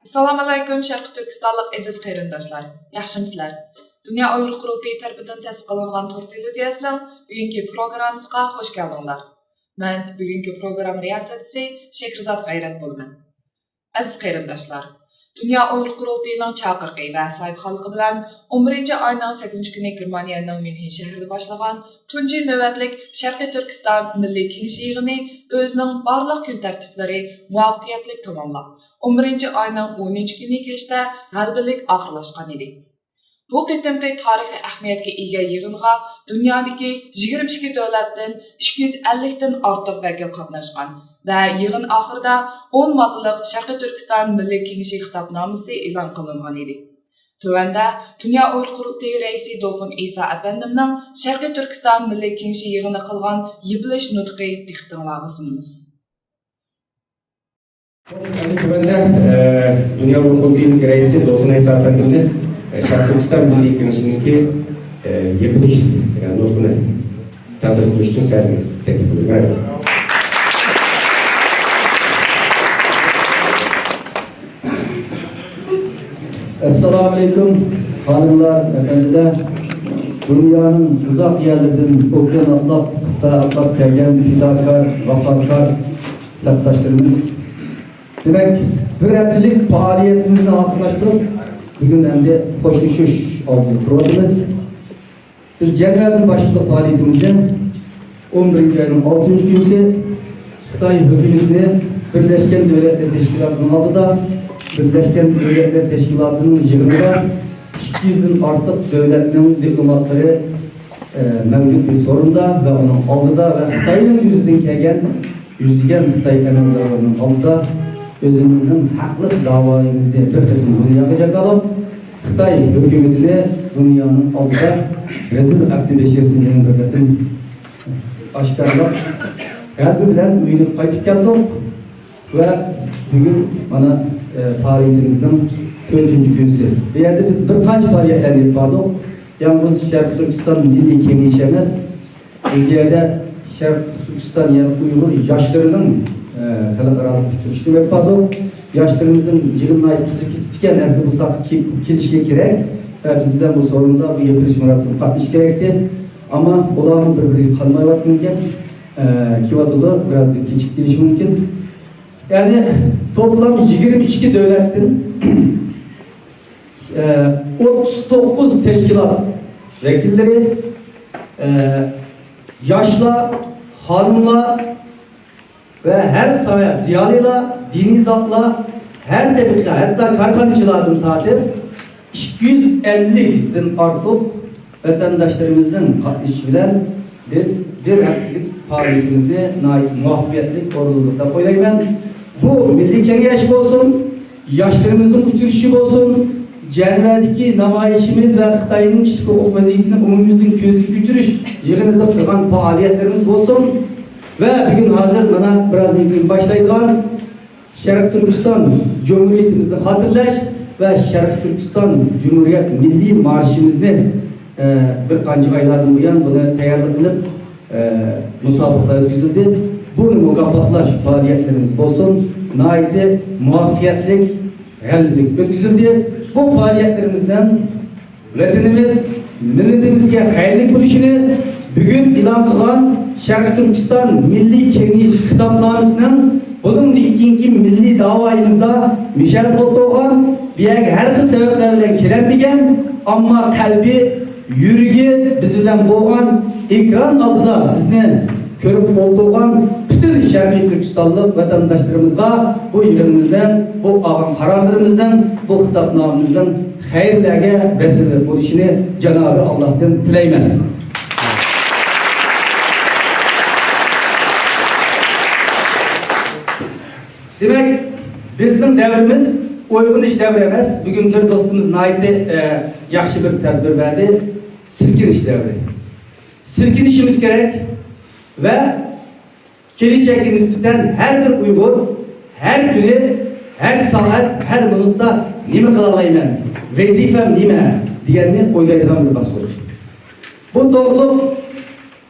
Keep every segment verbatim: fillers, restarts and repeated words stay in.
ئەسسالامۇئەلەيكۇم، شەرقىي تۈركىستانلىق ئەزىز قېرىنداشلار، ياخشىمۇسىلەر؟ دۇنيا ئۇيغۇر قۇرۇلتىيى تەرىپىدىن تەسىس قىلىنغان تور تېلېۋىزىيەسىنىڭ بۈگۈنكى پروگراممىسىغا خۇش كەلدىڭلار. مەن بۈگۈنكى پروگرامما رىياسەتچىسى شېھرىزات غەيرەت بولىمەن. ئەزىز قېرىنداشلار، دۇنيا ئۇيغۇر قۇرۇلتىيىنىڭ چاقىرىقى ۋە ساھىبخانلىقى بىلەن ئون بىرىنچى ئاينىڭ سەككىزىنچى كۈنى گېرمانىيەنىڭ ميۇنخېن شەھىرىدە باشلىغان تۇنجى نۆۋەتلىك شەرقىي تۈركىستان مىللىي كېڭىشى يىغىنى ئۆزىنىڭ بارلىق كۈن تەرتىپلىرى مۇۋەپپەقىيەتلىك تاماملاپ، ئون بىرىنچى ئاينىڭ ئونىنچى كۈنى كەچتە غەلىبىلىك ئاخىرلاشقان ئىدى. بۇ قېتىمقى تارىخىي ئەھمىيەتكە ئىگە يىغىنغا دۇنيادىكى يىگىرمە ئىككى دۆلەتتىن ئىككى يۈز ئەللىكتىن ئارتۇق ۋەكىل قاتناشقان ۋە يىغىن ئاخىرىدا ئون ماددىلىق شەرقىي تۈركىستان مىللىي كېڭىشى خىتابنامىسى ئېلان قىلىنغان ئىدى. تۆۋەندە دۇنيا ئۇيغۇر قۇرۇلتىيى رەئىسى دولقۇن ئىسا ئەپەندىمنىڭ شەرقىي تۈركىستان مىللىي كېڭىشى يىغىنى قىلغان يېپىلىش نۇتقى دىققىتىڭلارغا سۇنىمىز. خوش، ئەمدى تۆۋەندە، ئە، دۇنيا ئۇيغۇر قۇرۇلتىيىنىڭ رەئىسى دولقۇن ئىسا ئەپەندىمنى، ئە، شەرقىي تۈركىستان مىللىي كېڭىشىنىڭكى، ئە، يېپىلىش، ئە، نۇتقىنى تەقدىم قىلىش ئۈچۈن سەھنىگە تەكلىپ قىلدۇق. مەرھەبا. ئەسسالامۇئەلەيكۇم، خانىملار، ئەپەندىلەر. دۇنيانىڭ ئۇزاق يەرلىرىدىن ئوكيان ئاتلاپ، قىتئە ئاتلاپ كەلگەن پىداكار، ۋاپادار سەپداشلىرىمىز. دېمەك، بىر ھەپتىلىك پائالىيىتىمىزنى ئاخىرلاشتۇرۇپ، بۈگۈن ئەمدى خوشلىشىش ئالدىدا تۇرۇۋاتىمىز. بىز جەنۋەدىن باشلىدۇق پائالىيىتىمىزنى. ئون بىرىنچى ئاينىڭ ئالتىنچى كۈنى خىتاي ھۆكۈمىتىنى بىرلەشكەن دۆلەتلەر تەشكىلاتىنىڭ ئالدىدا، بىرلەشكەن دۆلەتلەر تەشكىلاتىنىڭ يىغىنىدا ئىككى يۈزدىن ئارتۇق دۆلەتنىڭ دىپلوماتلىرى، ئە، مەۋجۇت بىر سورۇندا ۋە ئۇنىڭ ئالدىدا ۋە خىتاينىڭ يۈزىدىن كەلگەن يۈزلىگەن خىتاي ئەمەلدارلىرىنىڭ ئالدىدا ئۆزىمىزنىڭ ھەقلىق داۋايىمىزنى بىر قېتىم دۇنياغا جاكارلاپ، خىتاي ھۆكۈمىتىنى دۇنيانىڭ ئالدىدا رەزىل ئەپتى بەشىرىسىنى يەنە بىر قېتىم ئاشكارىلاپ، غەلىبە بىلەن ئۆيىگە قايتىپ كەلدۇق ۋە بۈگۈن مانا، ئە، پائالىيىتىمىزنىڭ تۆتىنچى كۈنىسى. بۇ يەردە بىز بىر قانچە پائالىيەتلەرنى ئېلىپ باردۇق. يالغۇز شەرقىي تۈركىستان مىللىي كېڭىشى ئەمەس، بۇ يەردە شەرقىي تۈركىستان، يەنى ئۇيغۇر ياشلىرىنىڭ، ئە، خەلقئارالىق ئۇچرىشىشى بولۇپ قالدۇق. ياشلىرىمىزنىڭ يىغىن ناھايىتى قىزىپ كېتىپتىكەن، ئەسلى بولسا كېلىپ، كېلىشى كېرەك ۋە بىز بىلەن بۇ سورۇندا بۇ يېپىلىش مۇراسىمىغا قاتنىشىشى كېرەكتى. ئەمما ئۇلارمۇ بىر-بىرىگە قالمايۋاتقىنىكەن، ئە، كېلىۋاتىدۇ، بىراز بىر كېچىكىپ كېلىشى مۇمكىن. يەنى توپلام يىگىرمە ئىككى دۆلەتتىن ئوتتۇز توققۇز تەشكىلات ۋەكىللىرى، ياشلار، خانىملار ۋە ھەر ساھە زىيالىيلار، دىنىي زاتلار، ھەر تەبىقە، ھەتتا كارخانىچىلاردىن تارتىپ ئىككى يۈز ئەللىكتىن ئارتۇق ۋەتەنداشلىرىمىزنىڭ قاتنىشىشى بىلەن بىز بىر ھەپتىلىك پائالىيىتىمىزنى ناھايىتى مۇۋەپپەقىيەتلىك ئورۇنلىدۇق دەپ ئويلايمەن. بۇ مىللىي كېڭەش بولسۇن، ياشلىرىمىزنىڭ ئۇچرىشىشى بولسۇن، جەنۋەدىكى نامايىشىمىز ۋە خىتاينىڭ كىشىلىك ھوقۇق ۋەزىيىتىنى ئومۇميۈزلۈك كۆزدىن كەچۈرۈش يىغىنىدا قىلغان پائالىيەتلىرىمىز بولسۇن ۋە بۈگۈن ھازىر مانا بىرازدىن كېيىن باشلايدىغان شەرقىي تۈركىستان جۇمھۇرىيىتىمىزنى خاتىرىلەش ۋە شەرقىي تۈركىستان جۇمھۇرىيەت مىللىي مارشىمىزنى، ئە، بىر قانچە ئايلاردىن بۇيان بۇنى تەييارلىق قىلىپ، ئە، مۇسابىقىلەر ئۆتكۈزۈلدى. بۇنى مۇكاپاتلاش پائالىيەتلىرىمىز بولسۇن، ناھايىتى مۇۋەپپەقىيەتلىك، غەلىبىلىك ئۆتكۈزۈلدى. بۇ پائالىيەتلىرىمىزدىن ۋەتىنىمىز، مىللىتىمىزگە خەيرلىك بولۇشىنى بۈگۈن ئېلان قىلغان شەرقىي تۈركىستان مىللىي كېڭىشى خىتابنامىسىنىڭ بۇنىڭدىن كېيىنكى مىللىي داۋايىمىزدا مىشەل قىلىپ تۇرغان، بۇ يەرگە ھەر خىل سەۋەبلەر بىلەن كېلەلمىگەن، ئەمما قەلبى، يۈرىكى بىز بىلەن بولغان، ئېكران ئالدىدا بىزنى كۆرۈپ ئولتۇرغان پۈتۈن شەرقىي تۈركىستانلىق ۋەتەنداشلىرىمىزغا بۇ يىغىنىمىزنىڭ، بۇ ئالغان قارارلىرىمىزنىڭ، بۇ خىتابنامىمىزنىڭ خەيرلەرگە ۋەسىلە بولۇشىنى جانابى ئاللاھتىن تىلەيمەن. دېمەك، بىزنىڭ دەۋرىمىز ئويغىنىش دەۋرى ئەمەس. بۈگۈن بىر دوستىمىز ناھايىتى، ئە، ياخشى بىر تەبىر بەردى. سىلكىنىش دەۋرى. سىلكىنىشىمىز كېرەك ۋە كېلىچەككە نىسبەتەن ھەر بىر ئۇيغۇر ھەر كۈنى، ھەر سائەت، ھەر مىنۇتتا نېمە قىلالايمەن، ۋەزىپەم نېمە دېگەننى ئويلايدىغان بىر باسقۇچ. بۇ توغرۇلۇق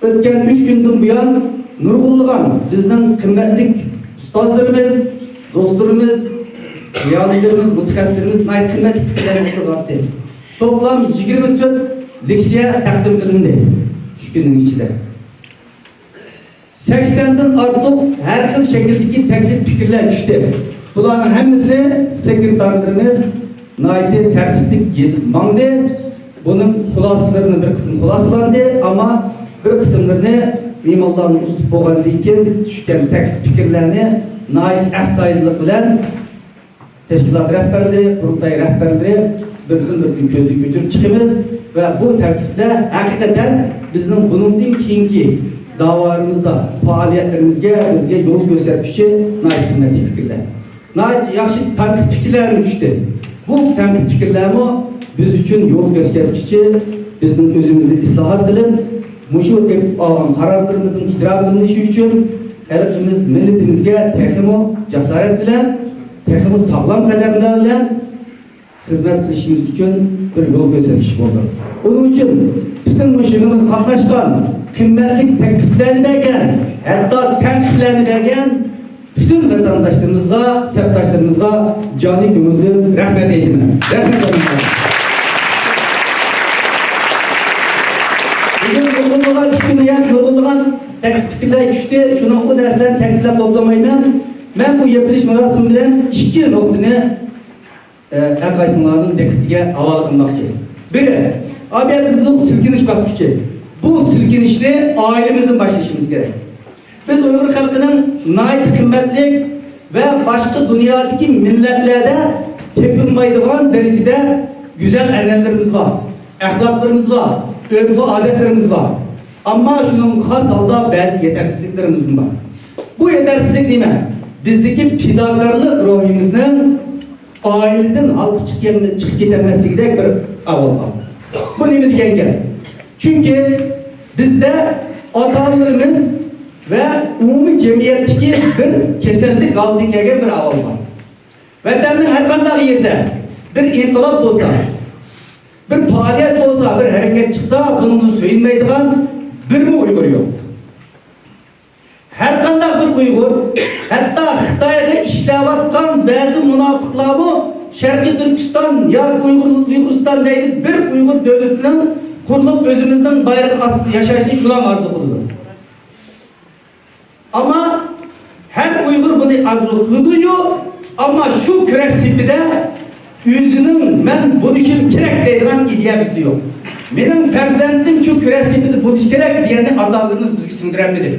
ئۆتكەن ئۈچ كۈندىن بۇيان نۇرغۇنلىغان بىزنىڭ قىممەتلىك ئۇستازلىرىمىز، دوستلىرىمىز، زىيالىيلىرىمىز، مۇتەخەسسىسلىرىمىز ناھايىتى قىممەتلىك پىكىرلەرنى ئوتتۇرىغا ئاتتى. توپلام يىگىرمە تۆت لېكسىيە تەقدىم قىلىندى ئۈچ كۈننىڭ ئىچىدە. سەكسەندىن ئارتۇق ھەر خىل شەكىلدىكى تەكلىپ پىكىرلەر چۈشتى. بۇلارنىڭ ھەممىسىنى سېكرېتارلىرىمىز ناھايىتى تەرتىپلىك يېزىپ ماڭدى. بۇنىڭ خۇلاسىلىرىنى بىر قىسىم خۇلاسىلاندى، ئەمما بىر قىسىملىرىنى مېھمانلارنى ئۇزىتىپ بولغاندىن كېيىن چۈشكەن تەكلىپ پىكىرلەرنى ناھايىتى ئەستايىدىللىق بىلەن تەشكىلات رەھبەرلىرى، قۇرۇلتاي رەھبەرلىرى بىردىن بىردىن كۆزدىن كۆچۈرۈپ چىقىمىز ۋە بۇ تەكلىپلەر ھەقىقەتەن بىزنىڭ بۇنىڭدىن كېيىنكى داۋالىرىمىزدا، پائالىيەتلىرىمىزگە، بىزگە يول كۆرسەتكۈچى ناھايىتى قىممەتلىك پىكىرلەر. ناھايىتى ياخشى تەنقىد پىكىرلەرمۇ چۈشتى. بۇ تەنقىد پىكىرلەرمۇ بىز ئۈچۈن يول كۆرسەتكۈچى، بىزنىڭ ئۆزىمىزنى ئىسلاھات قىلىپ، مۇشۇ ئېلىپ ئالغان قارارلىرىمىزنىڭ ئىجرا قىلىنىشى ئۈچۈن خەلقىمىز، مىللىتىمىزگە تېخىمۇ جاسارەت بىلەن، تېخىمۇ ساغلام قەدەملەر بىلەن خىزمەت قىلىشىمىز ئۈچۈن بىر يول كۆرسەتكۈچ بولدى. ئۇنىڭ ئۈچۈن پۈتۈن مۇشۇ يىغىنغا قاتناشقان، قىممەتلىك تەكلىپلەرنى بەرگەن، ھەتتا تەنقىدلەرنى بەرگەن پۈتۈن ۋەتەنداشلىرىمىزغا، سەپداشلىرىمىزغا جانى كۆڭۈلدىن رەھمەت ئېيتىمەن. رەھمەت ئېيتىمەن. بۈگۈن نۇرغۇنلىغان، ئۈچ كۈندە يەنە نۇرغۇنلىغان تەكلىپ پىكىرلەر چۈشتى. شۇنىڭغا ئۇ نەرسىلەرنى تەكىتلەپ توختىمايمەن. مەن بۇ يېپىلىش مۇراسىمى بىلەن ئىككى نۇقتىنى، ئە، ھەر قايسىڭلارنىڭ دىققىتىگە ھاۋالە قىلماقچى. بىرى، ئابىيەتلىك سىلكىنىش باسقۇچى. بۇ سىلكىنىشنى ئائىلىمىزدىن باشلىشىمىز كېرەك. بىز ئۇيغۇر خەلقىنىڭ ناھايىتى قىممەتلىك ۋە باشقا دۇنيادىكى مىللەتلەردە تېپىلمايدىغان دەرىجىدە گۈزەل ئەنئەنىلىرىمىز بار، ئەخلاقلىرىمىز بار، ئۆرپ-ئادەتلىرىمىز بار. ئەمما شۇنىڭغا خاس ھالدا بەزى يېتەرسىزلىكلىرىمىزمۇ بار. بۇ يېتەرسىزلىك نېمە؟ بىزدىكى پىداكارلىق روھىمىزنىڭ ئائىلىدىن ھالقىپ چىقىپ، چىقىپ كېتەلمەسلىكىدەك بىر ئەھۋال بار. بۇ نېمە دېگەن گەپ؟ چۈنكى بىزدە ئاتا-ئانىلىرىمىز ۋە ئومۇمىي جەمئىيەتتىكى بىر كېسەللىك ھالىتىگە كەلگەن بىر ئەھۋال بار. ۋەتەننىڭ ھەر قانداق يېرىدە بىر ئىنقىلاب بولسا، بىر پائالىيەت بولسا، بىر ھەرىكەت چىقسا، بۇنىڭدىن سۆيۈنمەيدىغان بىرمۇ ئۇيغۇر يوق. ھەر قانداق بىر ئۇيغۇر، ھەتتا خىتايغا ئىشلەۋاتقان بەزى مۇناپىقلارمۇ شەرقىي تۈركىستان ياكى ئۇيغۇر، ئۇيغۇرىستان دەيدۇ، بىر ئۇيغۇر دۆلىتىنىڭ قۇرۇلۇپ، ئۆزىمىزنىڭ بايرىقى ئاستىدا ياشاشنى شۇلارمۇ ئارزۇ قىلىدۇ. ئەمما ھەر ئۇيغۇر بۇنى ئارزۇ قىلىدۇ-يۇ، ئەمما شۇ كۈرەش سېپىدە ئۆزىنىڭ «مەن بولۇشۇم كېرەك» دەيدىغان ئىدىيە بىزدە يوق. «مېنىڭ پەرزەنتىم شۇ كۈرەش سېپىدە بولۇشى كېرەك» دېگەننى ئاتا-ئانىلىرىمىز بىزگە سىڭدۈرەلمىدى.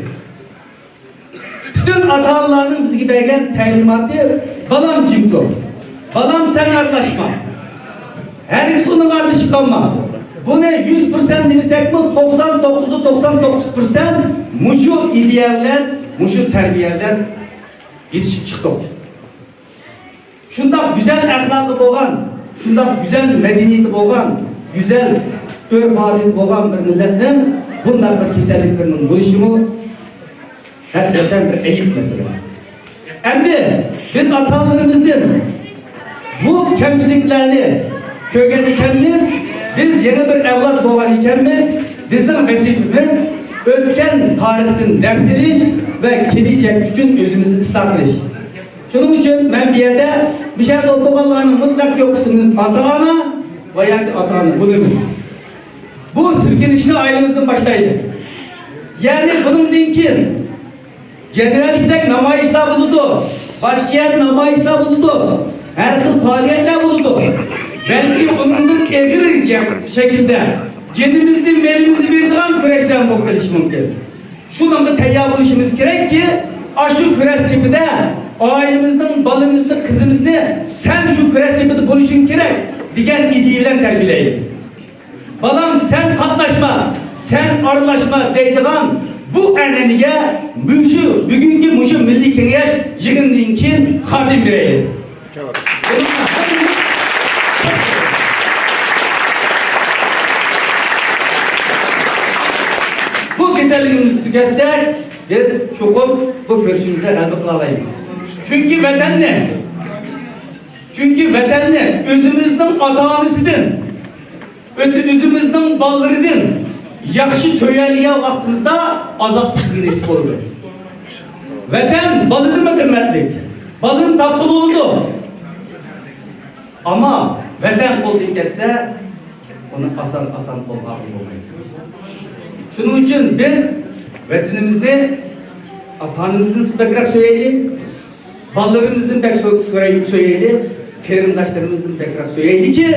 پۈتۈن ئاتا-ئانىلارنىڭ بىزگە بەرگەن تەلىماتى، «بالام، جىم تۇر. بالام، سەن ئارىلاشما. ھەرگىز ئۇنىڭغا ئارىلىشىپ قالما.» بۇنى يۈز پىرسەنت دېمىسەكمۇ، توقسان توققۇز توقسان توققۇز پىرسەنت مۇشۇ ئىدىيە بىلەن، مۇشۇ تەربىيە بىلەن يېتىشىپ چىقتۇق. شۇنداق گۈزەل ئەخلاقى بولغان، شۇنداق گۈزەل مەدەنىيىتى بولغان، گۈزەل ئۆرپ-ئادىتى بولغان بىر مىللەتنىڭ بۇنداق بىر كېسەللىكلىرىنىڭ بولۇشىمۇ ھەقىقەتەن بىر ئەيىب مەسىلە. ئەمدى بىز ئاتا-ئانىلىرىمىزدىن بۇ كەمچىلىكلەرنى كۆرگەن ئىكەنمىز، بىز يەنە بىر ئەۋلاد بولغان ئىكەنمىز، بىزنىڭ ۋەزىپىمىز ئۆتكەن تارىختىن دەرس ئېلىش ۋە كېلىچەك ئۈچۈن ئۆزىمىزنى ئىسلاھ قىلىش. شۇنىڭ ئۈچۈن مەن بۇ يەردە، بۇ يەردە ئولتۇرغانلارنىڭ مۇتلەق كۆپ قىسمىمىز ئاتا-ئانا ۋە ياكى ئاتا-ئانا بولىمىز. بۇ سىلكىنىشنى ئائىلىمىزدىن باشلايلى. يەنى بۇنىڭدىن كېيىن جەدۋەلدىكىدەك نامايىشلار بولىدۇ، باشقا يەردە نامايىشلار بولىدۇ، ھەر خىل پائالىيەتلەر بولىدۇ. بەلكى ئۇنىڭدىن ئېغىر شەكىلدە جېنىمىزنى، مېلىمىزنى بېرىدىغان كۈرەشلەر بولۇپ قېلىشى مۇمكىن. شۇنىڭغا تەييار بولۇشىمىز كېرەككى، ئاشۇ كۈرەش سېپىدە ئائىلىمىزنىڭ بالىمىزنى، قىزىمىزنى «سەن شۇ كۈرەش سېپىدە بولۇشۇڭ كېرەك» دېگەن ئىدىيە بىلەن تەربىيەلەيلى. «بالام، سەن قاتناشما، سەن ئارىلاشما» دەيدىغان بۇ ئەنئەنىگە مۇشۇ بۈگۈنكى مۇشۇ مىللىي كېڭەش يىغىنىدىن كېيىن خاتىمە بېرەيلى. بۇ كېسەللىكىمىزنى تۈگەتسەك، بىز چوقۇم بۇ كۈرىشىمىزدە غەلىبە قىلالايمىز. چۈنكى ۋەتەننى، چۈنكى ۋەتەننى ئۆزىمىزنىڭ ئاتا-ئانىسىدىن، ئۆتە ئۆزىمىزنىڭ بالىلىرىدىن ياخشى سۆيەلىگەن ۋاقتىمىزدا ئازادلىق بىزگە نېسىپ بولىدۇ. ۋەتەن بالىدىنمۇ قىممەتلىك. بالىنى تاپقىلى بولىدۇ. ئەمما ۋەتەن قولدىن كەتسە، ئۇنى ئاسان-ئاسان قولغا ئالغىلى بولمايدۇ. شۇنىڭ ئۈچۈن بىز ۋەتىنىمىزنى ئاتا-ئانىمىزدىن بەكرەك سۆيەيلى، بالىلىرىمىزدىن بەك سۆ-، سۆيەي-، سۆيەيلى، قېرىنداشلىرىمىزدىن بەكرەك سۆيەيلىكى،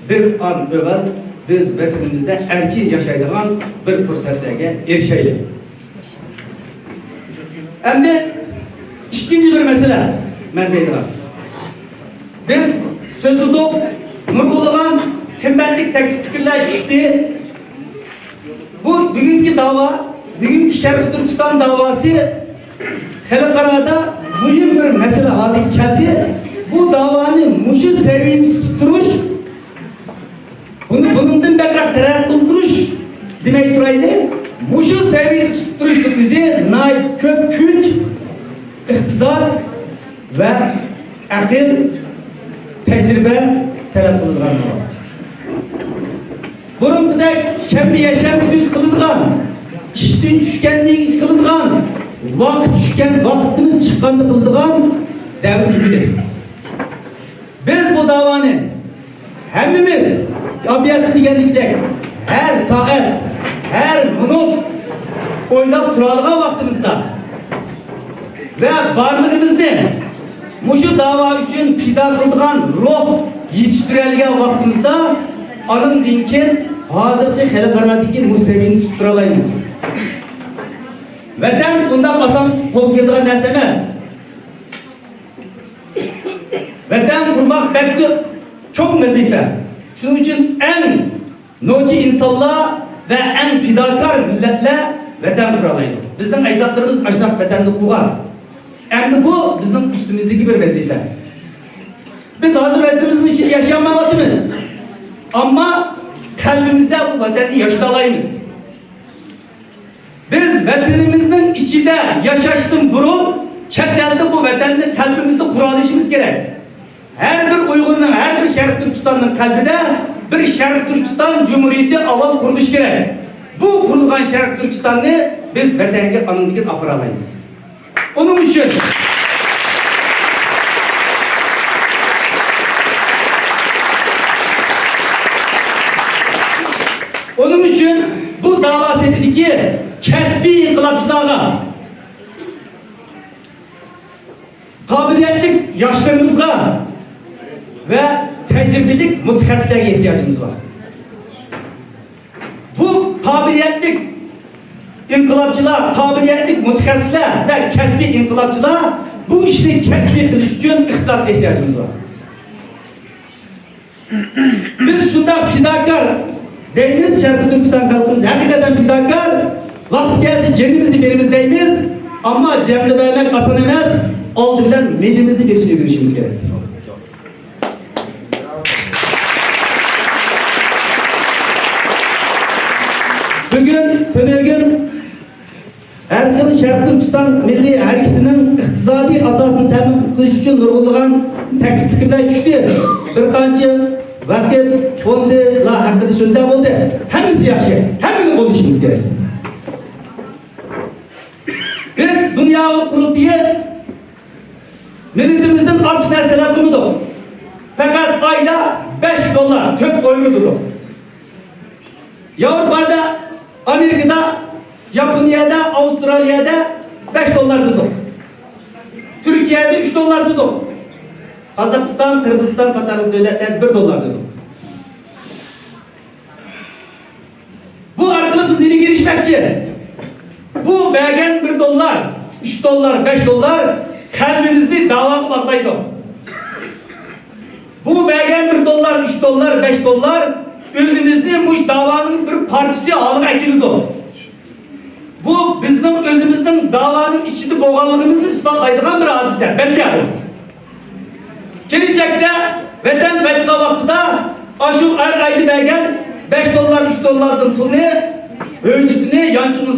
بىر ئان ئەۋەل بىز ۋەتىنىمىزدە ئەركىن ياشايدىغان بىر پۇرسەتلەرگە ئېرىشەيلى. ئەمدى ئىككىنچى بىر مەسىلە مەن دەيدىغان. بىز سۆزلىدۇق، نۇرغۇنلىغان قىممەتلىك تەكلىپ پىكىرلەر چۈشتى. بۇ بۈگۈنكى داۋا، بۈگۈنكى شەرقىي تۈركىستان داۋاسى خەلقئارادا مۇھىم بىر مەسىلە ھالىگە كەلدى. بۇ داۋانى مۇشۇ سەۋىيەدە تۇتۇپ تۇرۇش، بۇنى بۇنىڭدىن بەكرەك تەرەققىي قىلدۇرۇش دېمەي تۇرايلى، مۇشۇ سەۋىيەدە تۇتۇپ تۇرۇشنىڭ ئۆزى ناھايىتى كۆپ كۈچ، ئىقتىساد ۋە ئەقىل، تەجرىبە تەلەپ قىلىدىغان بولىدۇ. بۇرۇنقىدەك شەنبە، يەكشەنبە كۈنى قىلىدىغان، ئىشتىن چۈشكەندىن كېيىن قىلىدىغان، ۋاقىت چۈشكەن، ۋاقتىمىز چىققاندا قىلىدىغان دەۋر تۈگىدى. بىز بۇ داۋانى ھەممىمىز ئابىيەتتە دېگەندەك ھەر سائەت، ھەر مىنۇت ئويلاپ تۇرالىغان ۋاقتىمىزدا ۋە بارلىقىمىزنى مۇشۇ داۋا ئۈچۈن پىدا قىلىدىغان روھ يېتىشتۈرەلىگەن ۋاقتىمىزدا، ئانىڭدىن كېيىن ھازىرقى خەلقئارادىكى مۇ سەۋىيەنى تۇتۇپ تۇرالايمىز. ۋەتەن ئۇنداق ئاسان قولغا كېلىدىغان نەرسە ئەمەس. ۋەتەن قۇرماق بەك چوڭ ۋەزىپە. شۇنىڭ ئۈچۈن ئەڭ نوچى ئىنسانلار ۋە ئەڭ پىداكار مىللەتلەر ۋەتەن قۇرالايدۇ. بىزنىڭ ئەجدادلىرىمىز ئاشۇنداق ۋەتەننى قۇرغان. ئەمدى بۇ بىزنىڭ ئۈستىمىزدىكى بىر ۋەزىپە. بىز ھازىر ۋەتىنىمىزنىڭ ئىچىدە ياشىيالمايۋاتىمىز. ئەمما قەلبىمىزدە بۇ ۋەتەننى ياشىتالايمىز. بىز ۋەتىنىمىزنىڭ ئىچىدە ياشاشتىن بۇرۇن، چەت ئەلدە بۇ ۋەتەننى قەلبىمىزدە قۇرالىشىمىز كېرەك. ھەر بىر ئۇيغۇرنىڭ، ھەر بىر شەرقىي تۈركىستاننىڭ قەلبىدە بىر شەرقىي تۈركىستان جۇمھۇرىيىتى ئاۋۋال قۇرۇلۇشى كېرەك. بۇ قۇرۇلغان شەرقىي تۈركىستاننى بىز ۋەتەنگە ئانىڭدىن كېيىن ئاپىرالايمىز. ئۇنىڭ ئۈچۈن، ئۇنىڭ ئۈچۈن بۇ داۋا سېپىدىكى كەسپىي ئىنقىلابچىلارغا، قابىلىيەتلىك ياشلىرىمىزغا ۋە تەجرىبىلىك مۇتەخەسسىسلەرگە ئېھتىياجىمىز بار. بۇ قابىلىيەتلىك ئىنقىلابچىلار، قابىلىيەتلىك مۇتەخەسسىسلەر ۋە كەسپىي ئىنقىلابچىلار بۇ ئىشنى كەسپىي قىلىش ئۈچۈن ئىقتىسادقا ئېھتىياجىمىز بار. بىز شۇنداق پىداكار دەيمىز، شەرقىي تۈركىستان خەلقىمىز ھەقىقەتەن پىداكار، ۋاقتى كەلسە جېنىمىزنى بېرىمىز دەيمىز، ئەمما جەڭدە بەرمەك ئاسان ئەمەس، ئالدى بىلەن مېلىمىزنى بېرىشنى ئۆگىنىشىمىز كېرەك. بۈگۈن، تۈنۈگۈن ھەر خىل شەرقىي تۈركىستان مىللىي ھەرىكىتىنىڭ ئىقتىسادىي ئاساسىنى تەمىن قىلىش ئۈچۈن نۇرغۇنلىغان تەكلىپ پىكىرلەر چۈشتى. بىر قانچە ۋەقىپ، فوندلار ھەققىدە سۆزلەر بولدى. ھەممىسى ياخشى. ھەممىنى قوللىشىمىز كېرەك. بىز دۇنيا قۇرۇلتىيى مىللىتىمىزدىن ئارتۇق نەرسە تەلەپ قىلمىدۇق. پەقەت ئايدا بەش دوللار، تۆت ئويرو دېدۇق. ياۋروپادا، ئامېرىكىدا، ياپونىيەدە، ئاۋسترالىيەدە بەش دوللار دېدۇق. تۈركىيەدە ئۈچ دوللار دېدۇق. قازاقىستان، قىرغىزىستان قاتارلىق دۆلەتلەردە بىر دوللار دېدۇق. بۇ ئارقىلىق بىز نېمىگە ئېرىشمەكچى؟ بۇ بەرگەن بىر دوللار، ئۈچ دوللار، بەش دوللار قەلبىمىزنى داۋاغا باغلايدۇ. بۇ بەرگەن بىر دوللار، ئۈچ دوللار، بەش دوللار ئۆزىمىزنى مۇشۇ داۋانىڭ بىر پارچىسى ھالىغا ئەكېلىدۇ. بۇ بىزنىڭ ئۆزىمىزنىڭ داۋانىڭ ئىچىدە بولغانلىقىمىزنى ئىسپاتلايدىغان بىر ھادىسە، بەلگە بۇ. كېلىچەكتە ۋەتەن قايتقان ۋاقتىدا ئاشۇ ھەر ئايدا بەرگەن بەش دوللار، ئۈچ دوللاردىن پۇلنى، ھۆججىتىنى، يانچۇقىنى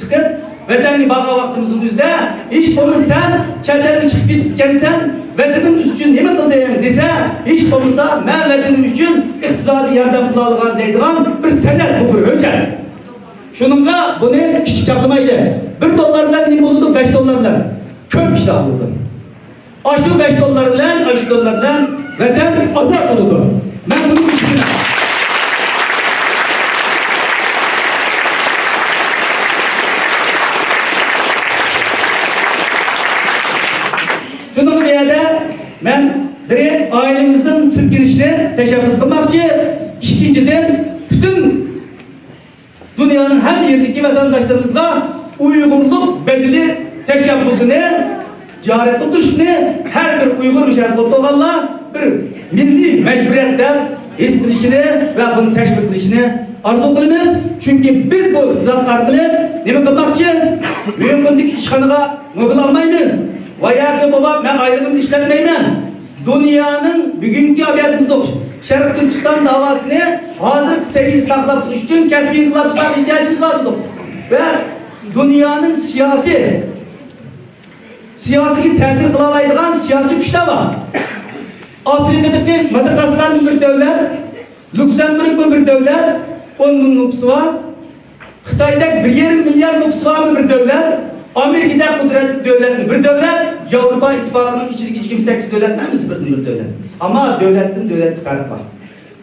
تىقىپ، ۋەتەنگە بارغان ۋاقتىمىزنىڭ ئۆزىدە، ھېچ بولمىسا سەن چەت ئەلگە چىقىپ كېتىپتىكەنسەن، ۋەتىنىڭ ئۈچۈن نېمە قىلدىڭ دېسە، ھېچ بولمىسا مەن ۋەتىنىم ئۈچۈن ئىقتىسادىي ياردەم قىلالىغان دەيدىغان بىر سەنئەت، بۇ بىر ھۆججەت. شۇنىڭغا بۇنى كىچىك چاغلىمايلى. بىر دوللار بىلەن نېمە بولىدۇ؟ بەش دوللار بىلەن كۆپ ئىشلار بولىدۇ. ئاشۇ بەش دوللار بىلەن، ئاشۇ دوللار بىلەن ۋەتەن ئازاد بولىدۇ. مەن بۇنىڭ ئىشىنىمەن. شۇنىڭ بۇ يەردە مەن بىرى ئائىلىمىزدىن سىلكىنىشنى تەشەببۇس قىلماقچى، ئىككىنچىدىن، پۈتۈن دۇنيانىڭ ھەممە يېرىدىكى ۋەتەنداشلىرىمىزغا ئۇيغۇرلۇق بەدىلى تەشەببۇسىنى جارى قىلدۇرۇشنى، ھەر بىر ئۇيغۇر مۇشۇ يەردە ئولتۇرغانلار بىر مىللىي مەجبۇرىيەت دەپ ھېس قىلىشىنى ۋە بۇنى تەشۋىق قىلىشىنى ئارزۇ قىلىمىز. چۈنكى بىز بۇ ئىقتىساد ئارقىلىق نېمە قىلماقچى؟ بۈگۈنكى كۈندىكى ئىشخانىغا موبىل ئالمايمىز. ۋە ياكى بولمام، مەن ئايلىقىمنى ئىشلەتمەيمەن. دۇنيانىڭ بۈگۈنكى ئەمەلىيەتتە شەرقىي تۈركىستان داۋاسىنى ھازىرقى سەۋىيەدە ساقلاپ تۇرۇش ئۈچۈن كەسپىي ئىنقىلابچىلارغا ئېھتىياجىمىز بار دېدۇق. ۋە دۇنيانىڭ سىياسىي، سىياسىيگە تەسىر قىلالايدىغان سىياسىي كۈچلەر بار. ئافرىقىدىكى ماداگاسكارمۇ بىر دۆلەت، لۇكسەمبۇرگمۇ بىر دۆلەت، ئون مىڭ نوپۇسى بار. خىتايدەك بىر يېرىم مىليارد نوپۇسى بارمۇ بىر دۆلەت، ئامېرىكىدەك قۇدرەتلىك دۆلەتمۇ بىر دۆلەت، ياۋروپا ئىتتىپاقىنىڭ ئىچىدىكى يىگىرمە سەككىز دۆلەتنىڭ ھەممىسى بىردىن بىر دۆلەت. ئەمما دۆلەتتىن دۆلەتكە پەرق بار.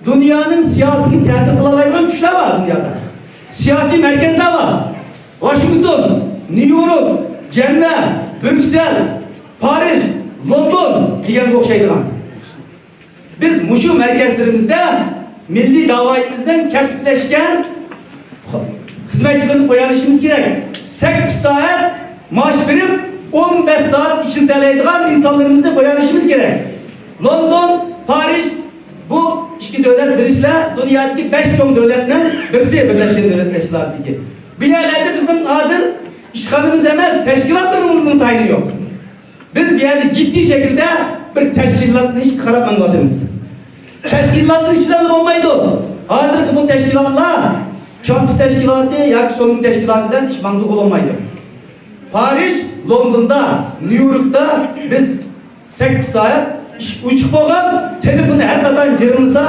دۇنيانىڭ سىياسىتىگە تەسىر قىلالايدىغان كۈچلەر بار دۇنيادا. سىياسىي مەركەزلەر بار. ۋاشىنگتون، نيۇ يورك، جەنۋە، بريۇكسېل، پارىژ، لوندون دېگەنگە ئوخشايدىغان. بىز مۇشۇ مەركەزلىرىمىزدە مىللىي داۋايىمىزنىڭ كەسىپلەشكەن خىزمەتچىلىرىنى قويالىشىمىز كېرەك. سەككىز سائەت مائاش بېرىپ، ئون بەش سائەت ئىشلىتەلەيدىغان ئىنسانلىرىمىزنى قويالىشىمىز كېرەك. لوندون، پارىژ، بۇ ئىككى دۆلەت بىلىسىلەر، دۇنيادىكى بەش چوڭ دۆلەتنىڭ بىرسى، بىرلەشكەن دۆلەت تەشكىلاتىدىكى. بۇ يەرلەردە بىزنىڭ ھازىر ئىشخانىمىز ئەمەس، تەشكىلاتلىرىمىزنىڭ تايىنى يوق. بىز بۇ يەردە جىددىي شەكىلدە بىر تەشكىللىشىشقا قاراپ مېڭىۋاتىمىز. تەشكىللىشىش بىلەن بولمايدۇ. ھازىرقى بۇ تەشكىلاتلار چانتا تەشكىلاتى ياكى سومكا تەشكىلاتى بىلەن ئىش ماڭدۇرغىلى بولمايدۇ. پارىژ، لوندوندا، نيۇ يوركتا بىز سەككىز سائەت ئىش ئوچۇق بولغان، تېلېفونى ھەر قاچان جىرىڭلىسا،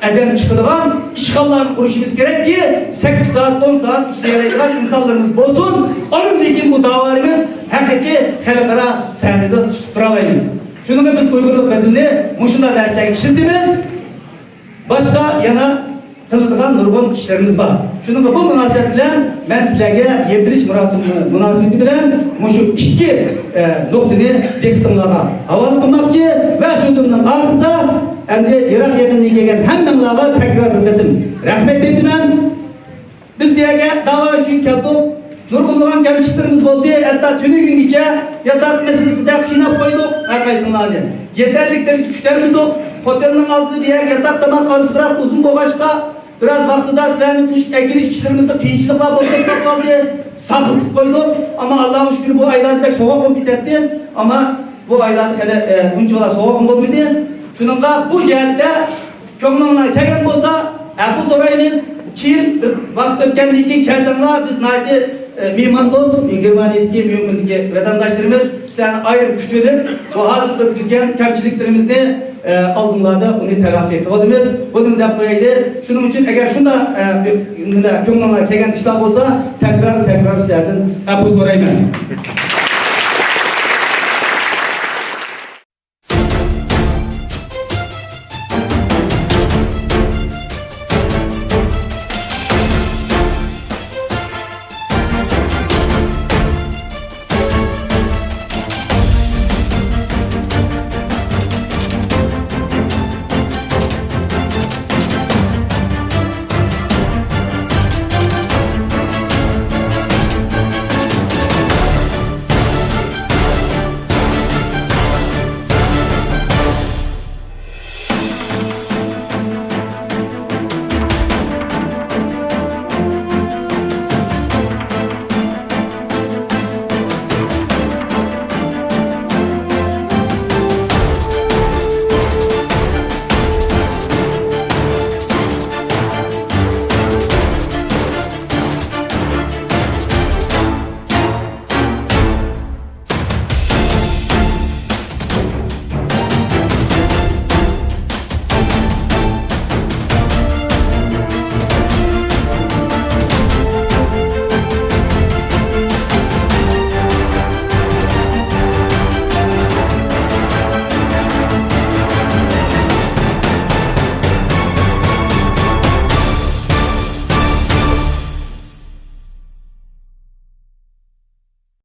ئادەم چىقىدىغان ئىشخانىلارنى قۇرۇشىمىز كېرەككى، سەككىز سائەت، ئون سائەت ئىشلىيەلەيدىغان ئىنسانلىرىمىز بولسۇن. ئاندىن كېيىن بۇ داۋالىرىمىز ھەقىقىي خەلقئارا سەھنىدە تۇتۇپ تۇرالايمىز. شۇنىڭغا بىز ئۇيغۇرلۇق بەدىلىنى مۇشۇنداق نەرسىلەرگە ئىشلىتىمىز. باشقا يەنە قىلىدىغان نۇرغۇن ئىشلىرىمىز بار. شۇنىڭغا بۇ مۇناسىۋەت بىلەن مەن سىلەرگە يەپ بېرىش مۇراسىمى مۇناسىۋىتى بىلەن مۇشۇ ئىككى، ئە، نۇقتىنى دىققىتىڭلارغا ھاۋالە قىلماقچى ۋە سۆزۈمنىڭ ئاخىرىدا ئەمدى يىراق يېقىندىن كەلگەن ھەممىڭلارغا تەكرار بىر قېتىم رەھمەت ئېيتىمەن. بىز بۇ يەرگە داۋا ئۈچۈن كەلدۇق. نۇرغۇنلىغان كەمچىلىكلىرىمىز بولدى. ھەتتا تۈنۈگۈنگىچە ياتاق مەسىلىسىدە قىيناپ قويدۇق ھەر قايسىڭلارنى. يېتەرلىك دەرىجىدە كۈتەلمىدۇق. خوتەننىڭ ئالدىدا بۇ يەرگە ياتاق تاماق ئالىسى بىراق ئۇزۇن بولغاچقا، بىراز ۋاقتىدا سىلەرنى توشۇپ ئەكېلىش ئىشلىرىمىزدا قىيىنچىلىقلار بولۇپ قالدى. ساقىتىپ قويدۇق. ئەمما ئاللاغا شۈكۈر، بۇ ئايلاردا بەك سوغۇق بولۇپ كېتەتتى. ئەمما بۇ ئايلاردا خېلى، ئە، ئۇنچىۋالا سوغۇق بولمىدى. شۇنىڭغا بۇ جەھەتتە كۆڭلۈڭلار كەلگەن بولسا، ئەپۇ سورايمىز. كېيىن بىر ۋاقىت ئۆتكەندىن كېيىن كەلسەڭلار، بىز ناھايىتى، ئە، مېھماندوست، گېرمانىيەدىكى، ميۇنخېندىكى ۋەتەنداشلىرىمىز سىلەرنى ئايرىم كۈتۈۋېلىپ، بۇ ھازىر كۆرگۈزگەن كەمچىلىكلىرىمىزنى، ئە، ئالدىڭلاردا ئۇنى تەلەپپۇز قىلىۋاتىمىز. بۇنى دەپ قويايلى. شۇنىڭ ئۈچۈن ئەگەر شۇنداق، ئە، بىر، كۆڭلۈڭلار كەلگەن ئىشلار بولسا، تەكرار، تەكرار سىلەردىن ئەپۇ سورايمەن.